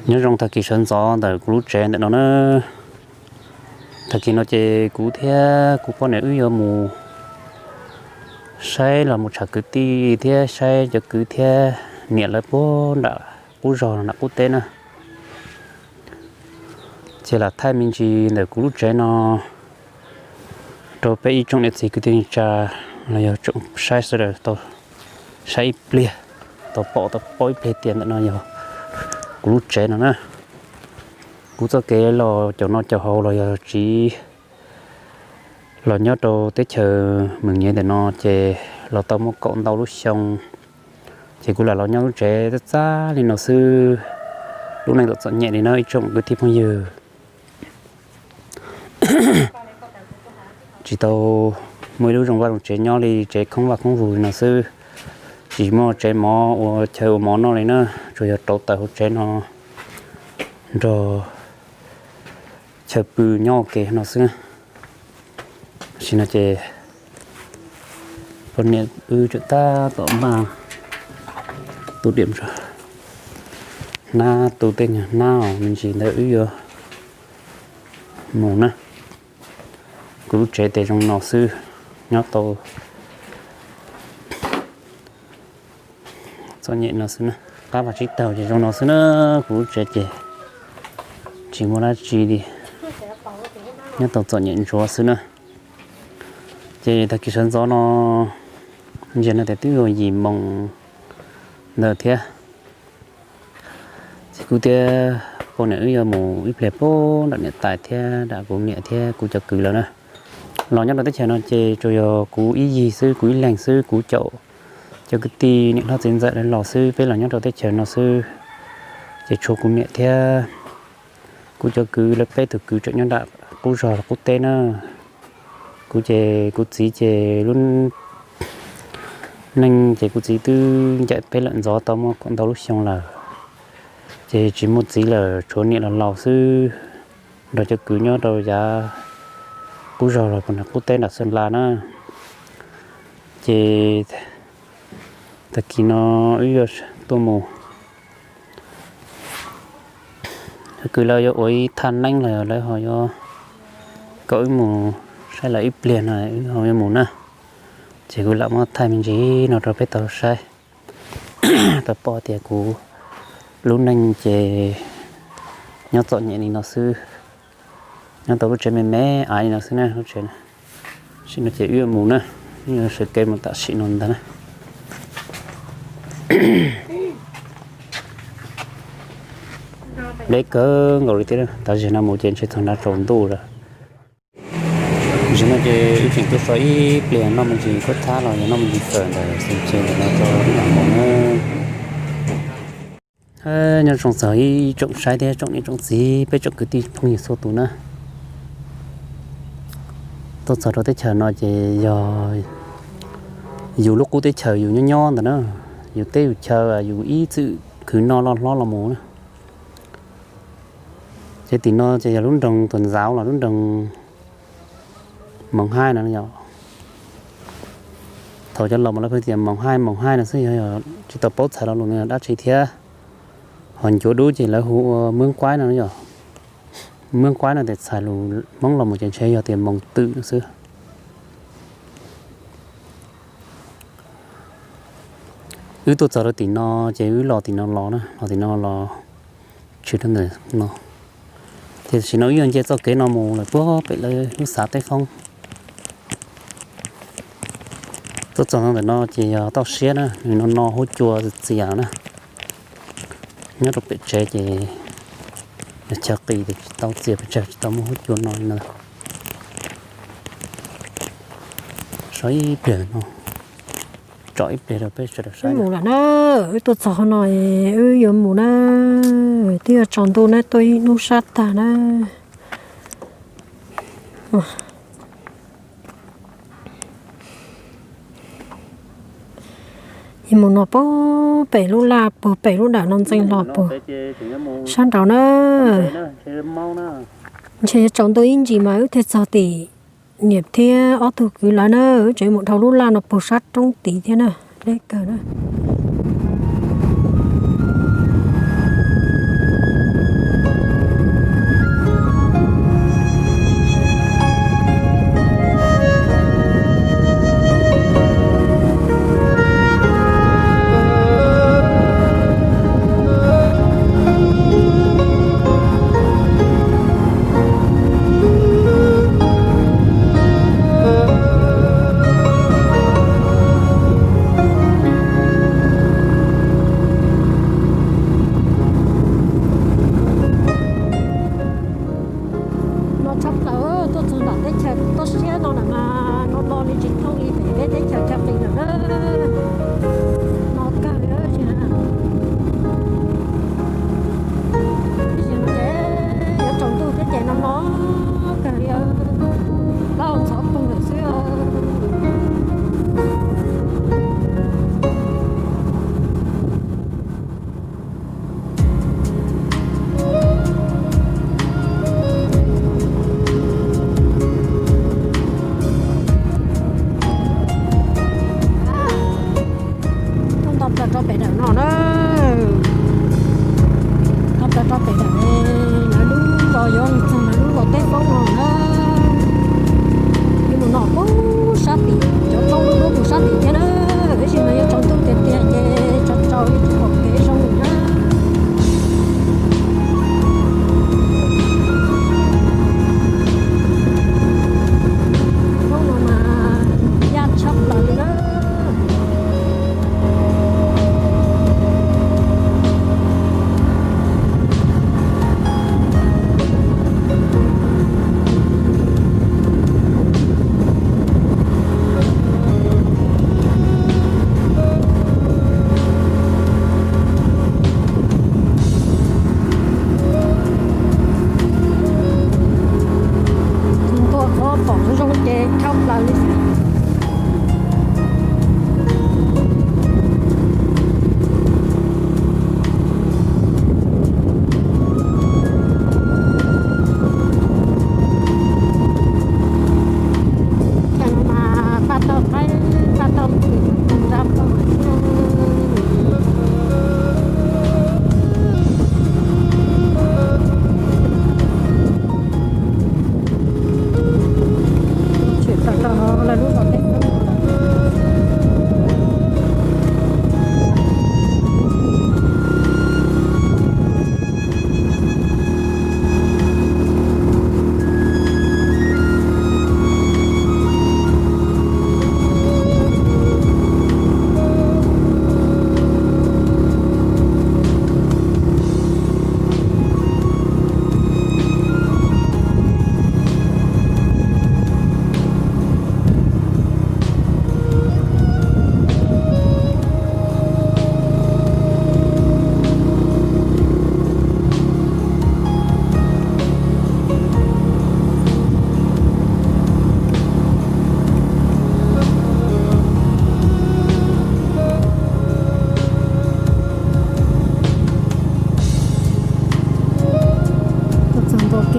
Nyob zoo tag kis sawv ntxov ntawm kuv lub tsev ntawm no na. Tag kis no ces kuv thiab kuv poj niam wb yuav mus saib los mus tsham kwv tij thiab saib cov kwv thiab niam lawv puag nram qub zog nram qub teb na. Ces lam thaij me ntsis ntawm kuv lub tsev no rau peb ib tsoom niam txiv kwv tij neej tsa los yog tsoom saib sawv daws tau saib ib pliag, tau pom tau paub ib pliag tias ntawm no yog kuv lub tsev no na. Kuv txoj kev los caum noj caum haus los yog tsiv los nyob rau teb chaws Meem Nyem ntawm no ces los tau muaj kaum ntau lub xyoo, ces kuv lam los nyob lub tsev txaj txaj li no xwb. Lub neej txom txom nyem li no ib tsoom kwv tij phooj ywg. Tsis tau muaj ib lub zoo vaj zoo tsev nyob li, tsev khoob vaj khoob vug li no xwb. Tsis muaj tsev mov ua chaw ua mov noj li na, tsuas yog rauv taws hauv tsev no nrog chaw pw nyob ua ke no xwb. Tam sim no ces poj niam wb tseem tab tom npaj tu diam, hnab tu tej nyuag hnab os me ntsis ntawd wb yuav mus na. Kuv lub tsev ces zoo no xwb, nyob tau txom nyem no xwb na. Qab vaj tsib taug ces zoo no xwb na. Kuv lub tsev ces tsis muaj dab tsi li, nyob tau txom nyem ntsuav xwb na. Ces tag kis sawv ntxov no ntsia no ces twb yog yim moos ntawd thiab. Ces kuv thiab poj niam wb yuav mus ib pliag puag nram niam tais thiab nram kuv niam thiab kuv cov kwv lawm na. Los nyob rau teb chaws no ces tsuas yog kuv ib yig xwb, kuv ib leeg xwb, kuv caum cov kwv tij niam hlob txiv ntxawm lawv los xwb, peb los nyob rau teb chaws no xwb. Ces tshuav kuv niam thiab kuv cov kwv lawv peb tug kwv tseem nyob nram qub zog qub teb na. Kuv ces kuv txiv ces lub neej ces kuv txiv twb ncaim peb lawm ntxov tau muaj ntau lub xyoo lawm, ces tsis muaj txiv lawm, tshuav niam los laus xwb, nrog cov kwv nyob rau yav qub zog los puag nram qub teb nram Xeem Las na. Ces tag kis no wb yuav tuaj mus, cov kwv lawv yuav ua ib thaj neeb los lawv ho yuav kom wb mus saib lawv ib pliag no wb ho yuav mus na. Ces kuv lam muab thaij me ntsis no rau peb tau saib, tau pom tias kuv lub neej ces nyob txom nyem li no xwb, nyob tau lub tsev me me aiv li no xwb na lub tsev. Tam sim no ces wb yuav mus na, wb yuav sawv kev mus tam sim no ntag na. Deb kawg nkaus li thiab, tav zeg no mus ces ntshe txog nrad tsaus ntuj lawm. Tam sim no ces wb tseem tuaj so ib pliag noj me ntsis khaub thab los yog noj me ntsis fawm ntawm xeem Tsev ntawm no rau wb mam mus na. Nyob zoo txog ib tsoom saib thiab tsoom niam tsoom txiv peb tsoom kwv tij phooj ywg txhua tus na. Tuaj txog rau teb chaws no ces yog yus lub qub teb chaws yus nyob nyob ntawd na, yus teb yus chaw yus ib txwm khwv noj loj hlob los mus na. Ces tim no ces yog lub nroog Tuam Ntxauv los lub nroog Moos Haib no yom. Thaum cov laus mas lawv pheej tias Moos Haib, Moos Haib no xwb, yog tsis tau paub txhais lo lus no yog dab tsi thiab. Ho ncuav dub ces lawv hu ua Mweeb Kuaib no yom. Mweeb Kuaib no ces txhais lus Hmoob los mus ces ntshe yog tias Moos Twm no xwb. Wb tuaj txog rau tim no ces wb los tim no los na, los tim no los tshwm rau ntawm no. Ces tam sim no wb yuav nce txoj kev no mus lawm puag pem lawv lub xav Teb Foob. Tuaj txog ntawm no ces yog toj siab na, nws no no huab cua txias na. Nyob rau pem tsev ces yog chaw qis ces tsis tau txias pes tsawg, tsis tau muaj huab cua no li no. So ib pliag no, tsom ib pliag rau peb sawv daws saib. Mus lawm na, wb tuaj txog qhov no, wb yuav mus na, twb yuav tsaus ntuj na, tuaj ib hnub sab tag na. Mus no puag pem lub laj, puag pem lub dawm no ntxeev los puag sab nraud na. Ntshe yuav tsaus ntuj ib ntsis mas wb thiaj txog tim niam thiab ob tug kwv lawv na. Wb tseem mus dhau lub laj no puag sab roob tid thiab na. Deb kawg na.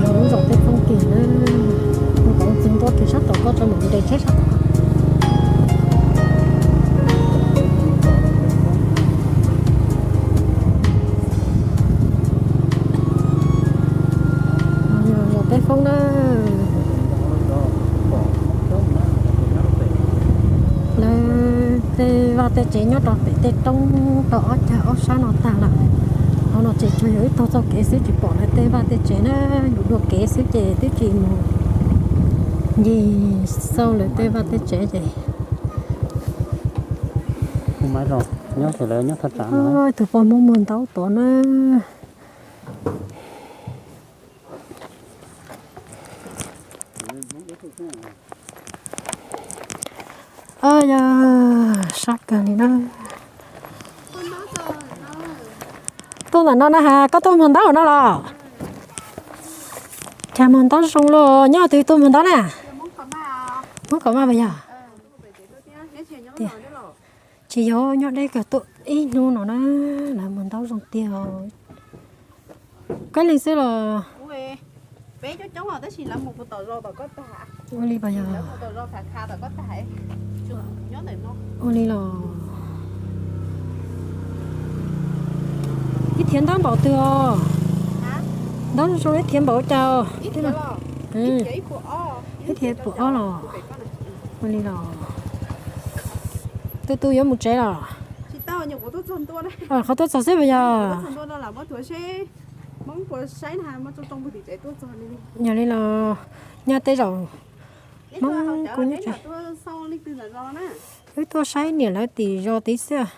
Lub zos Tej Foob kiag na, mus tau txog ntua kiag sab tod, koj tau mus nres tsheb sab tod. Zos Tej Foob na. Lawv tej vaj tej tsev nyob rau pem tej roob rau ob cag ob sab no tag lawm. Qhov no ces tsuas yog ib tug txoj kev xwb, tsis pom lawv tej vaj tej tsev na, yus dua kev xwb ces twb tsis mus ncig xauj lawv tej vaj tej tsev ces. Tus poj Hmoob muag ntaub tod na. Yog sab kawg li na. Tuaj ntawm no na has, koj tuaj muag ntaub no los? Cas muag ntaub zoo los, nyob twg tuaj muag ntaub na? Hmoob Kom Maj puas yog? Tsis yog, nyob deb kawg, tuaj ib hnub no na, lawv muag ntaub zoo tiag. Koj leeg xwb los? Ua li puas yog? Ua li los? Ib thiav ntaub npaum twg os? Ntaub zoo zoo ib thiav npaum cas? Ib thiav puas ob los? Ua li los? Tus tus yuav mus tsev los? Qhov tuaj txog xwb puas yog? Yog li los, nyob tej zaum Hmoob kuj nyob tsev. Wb tuaj saib niam lawv tim zos tid xwb.